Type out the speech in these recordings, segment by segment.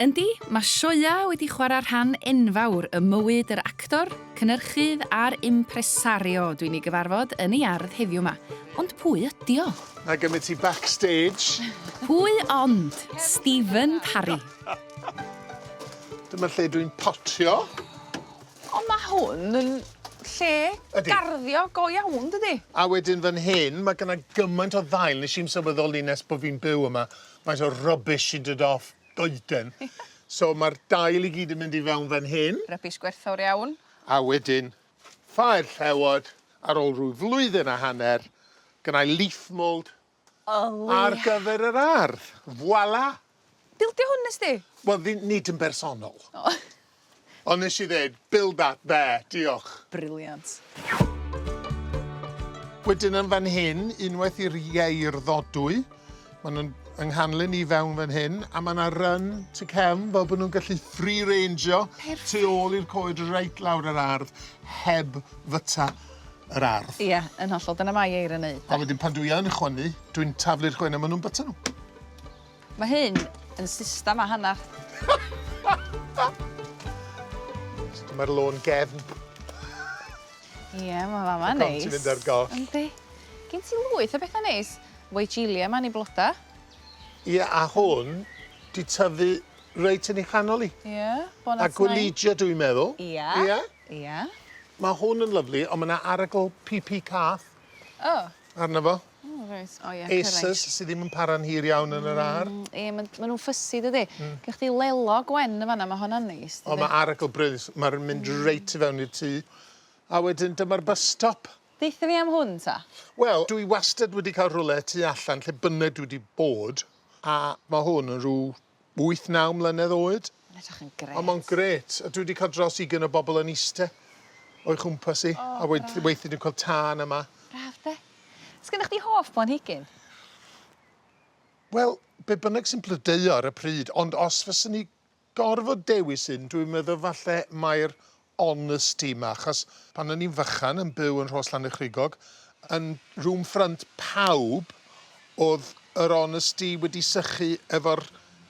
Yndi, mae sioeau wedi chwarae rhan enfawr ym mywyd yr actor, cynhyrchydd a'r impresario dwi'n ei gyfarfod yn ei ardd heddiw 'ma. Ond pwy ydi o? Na i gymryd ti backstage. Pwy ond Stifyn Parri? Dyma lle dwi'n potio. Ond mae hwn yn lle Ydi. garddio go iawn dydi? A wedyn fan hyn ma' gynna gymaint o ddail nesh i'm sylweddoli nes bo' fi'n byw yma faint o rubbish sy'n dod off goeden. So ma'r dail i gyd yn mynd i fewn fan hyn. Rybish gwerthfawr iawn. A wedyn ffair llewod ar ôl rhyw flwyddyn a hanner gynnai leaf mould ar gyfer yr ardd. Voilà! Bildio hwn nes di? Wel fi- nid yn bersonol. O. Ond nes i ddeud build that there, diolch. Brilliant. Wedyn yn fan hyn, unwaith i'r ieir ddodwy, maen nhw'n yng nghanlyn i fewn fan hyn, a mae yna run tu cefn fel bod nhw'n gallu free rangeio tu ôl i'r coed reit lawr yr ardd heb fyta yr ardd. Ie, yn hollol, dyna mae ieir yn neud. A wedyn pan dwi yn chwynnu, dwi'n taflu'r chwyn a maen nhw'n byta nhw. Mae hyn yn system a hanner. Dyma'r lôn gefn. Ie, mae fama neis. Ti'n mynd ar goll. Yndi. Gen ti lwyth o bethau neis. Weigelia 'ma yn 'i bloda. Ie, a hwn 'di tyfu reit yn ei chanol 'i. Ie, bonat A Gweligia dwi'n meddwl. Ie. Ie? Ie. Mae hwn yn lyfli, ond mae 'na arogl pi-pi cath. O. Arno fo. O reit. O ie. Acers sy ddim yn para'n hir iawn yn yr ar'. Ie ma' ma' nw'n fussy dydi? Gewch chdi lelo gwen yn fan 'na ma' honna'n neis dydi? O ma' arogl brys ma'r yn mynd reit i fewn i'r tŷ. A wedyn dyma'r bus stop. Deutha fi am hwn ta. Wel dwi wastad wedi ca'l rwle tu allan lle bynnag dwi 'di bod a ma' hwn yn rw wyth naw mlynedd oed. Ma'n edrych yn grêt. A ma'n grêt a dwi 'di ca'l dros ugen o bobol yn iste o'i chwmpas 'i. O A weith- weithie dwi'n ca'l tân yma. Braf 'de? Sgennych chdi hoff blanhigyn? Wel, be' bynnag sy'n blodeuo ar y pryd, ond os fyswn i gorfod dewis un, dwi'n meddwl falle mai'r honesty 'ma, achos pan o'n i'n fychan yn byw yn Rhos Llanychrugog, yn room front pawb, o'dd yr honesty wedi sychu efo'r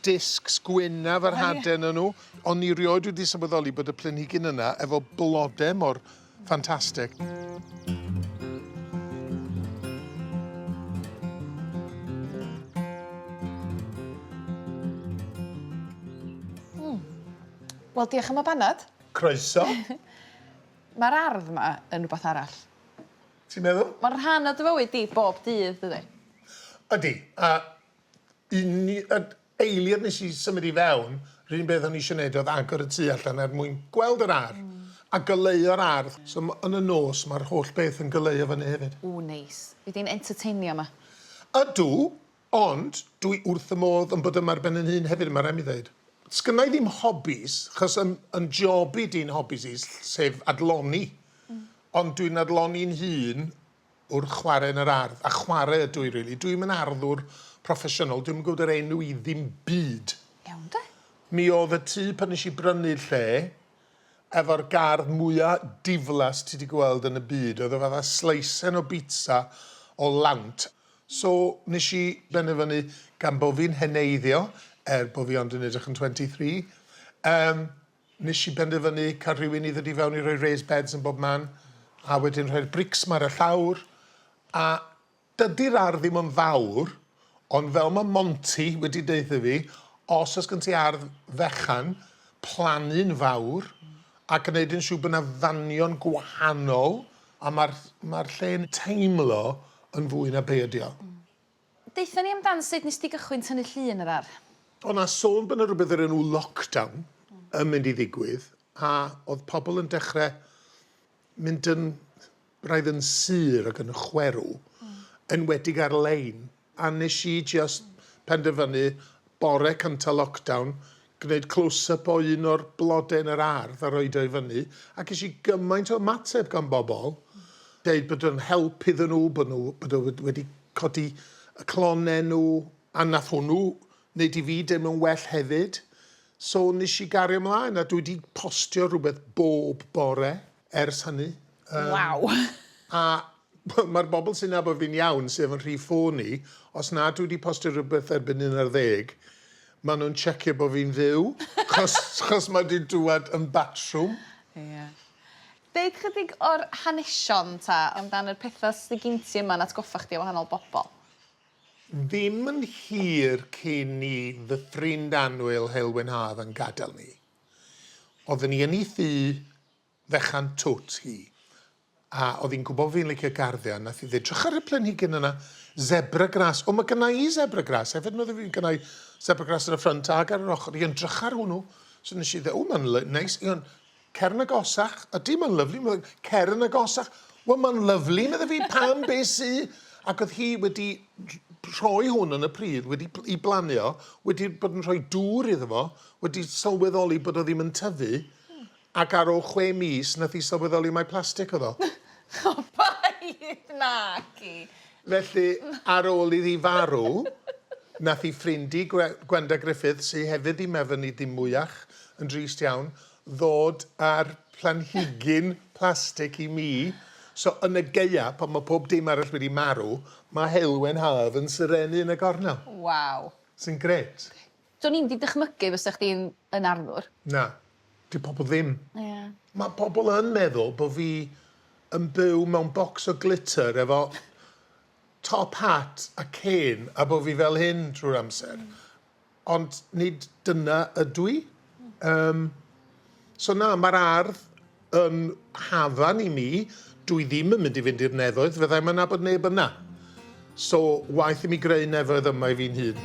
discs gwyn efo'r hade ynnyn nhw. O'n i rioed wedi sylweddoli bod y planhigyn yna efo blode mor ffantastig. Wel, diolch am y banad. Croeso. Mae'r ardd 'ma yn rhywbeth arall. Ti'n meddwl? Mae'n rhan o dy fywyd di bob dydd, dydi? Ydy, a Un y eiliad nes i symud i fewn, 'r un beth o'n i isio neud oedd agor y tŷ allan er mwyn gweld yr ardd a goleuo'r ardd. So m- yn y nos ma'r holl beth yn goleuo fyny hefyd. Ww neis. Fy' di'n entertainio 'ma? Ydw, ond dwi wrth 'y modd yn bod yma ar ben 'yn hun hefyd, ma' rai' mi ddeud. Sgynna i ddim hobbies, 'chos 'yn 'yn job i 'di'n hobbies i, sef adloni. Ond dwi'n adloni'n hun wrth chwarae yn yr ardd, a chwarae ydw i rili. Dwi'm yn arddwr proffesiynol, dwi'm yn gwybod yr enw i ddim byd. Iawn de. Mi oedd y tŷ pan nes i brynu'r lle, efo'r gardd mwya diflas ti 'di gweld yn y byd. Oedd o fatha sleisen o bitsa o lawnt. So, nes i benderfynu, gan bo fi'n heneiddio, er bo fi ond yn edrych yn 23, yym, Nes i benderfynu cael rhywun i ddod i fewn i roi raised beds yn bob man, a wedyn rhoi'r brics 'ma ar y llawr, a dydi'r ardd ddim yn fawr, ond fel ma' Monty wedi deutha fi, os oes gen ti ardd fechan, plannu'n fawr, a gneud yn siŵr bod 'na fanion gwahanol, a ma'r ma'r lle'n teimlo yn fwy na be' ydi o. Deutha ni amdan sut nes di gychwyn tynnu llun yr ardd? O' 'na sôn bo' 'na rwbeth o'r enw lockdown yn mynd i ddigwydd a o'dd pobol yn dechre mynd yn braidd yn sur ac yn chwerw, enwedig ar-lein, a nesh i jyst penderfynu bore cynta lockdown gwneud close-up o un o'r blode yn yr ardd a roid o i fyny, a ges i gymaint o ymateb gan bobl, deud bod o'n help iddyn nhw, bod nhw, bod o wedi codi y clonau nhw, a nath hwnnw wneud i fi deimlo'n well hefyd. So nes i gario ymlaen, a dwi wedi postio rhywbeth bob bore ers hynny. Waw! A mae'r bobl sy'n nabod fi'n iawn, sef yn rhif ffôn i, os na dwi wedi postio rhywbeth erbyn 11, Maen nhw'n checio bod fi'n fyw, chos, chos mae 'di dŵad yn batrwm. Ie. Deud chydig o'r hanesion ta amdan yr petha sy gin ti yma'n atgoffa chdi o wahanol bobol. Ddim yn hir cyn i fy ffrind annwyl Heulwen Haf yn gadael ni. Oedden ni yn ei thŷ fechan twt hi. A oedd hi'n gwybod fi'n licio garddio, a nath hi ddeud, drych ar y planhigyn yna, zebra grass. O, mae gynna i zebra grass hefyd, meddwl fi, gynna i zebra grass yn y ffrynt ag ar yr ochr. I'n drych ar hwnnw. So nes i ddeud, o, mae'n neis. I'n cer yn agosach. Ydy, mae'n lyfli. Mae'n cer yn agosach. Wel, mae'n lyfli, meddwl fi, pam be sy? Ac oedd hi wedi rhoi hwn yn y pridd, wedi i blanio, wedi bod yn rhoi dŵr iddo fo, wedi sylweddoli bod o ddim yn tyfu, Ac ar ôl 6 mis, nath hi sylweddoli mai plastig oedd o. O paid! Naci. Felly, ar ôl iddi farw, nath hi ffrind hi, Gwenda Griffiths, sy hefyd ddim efo ni dim mwyach, yn drist iawn, ddod â'r planhigyn plastig i mi. So, yn y gaea, pan mae pob dim arall wedi marw, mae heulwen haf yn serennu yn y gornel. Waw. Sy'n grêt. Do'n i'm 'di dychmygu fysa chdi'n yn arddwr. Na. 'Di pobl ddim. Ie. Mae pobl yn meddwl bod fi yn byw mewn bocs o glitter efo top hat a cane a bod fi fel hyn trwy'r amser. Ond nid dyna ydw i. So na, mae'r ardd yn hafan i mi. Dwi ddim yn mynd i fynd i'r nefoedd, fydda i'm yn nabod neb yna. So, waeth i mi greu nefoedd yma i fi'n hun.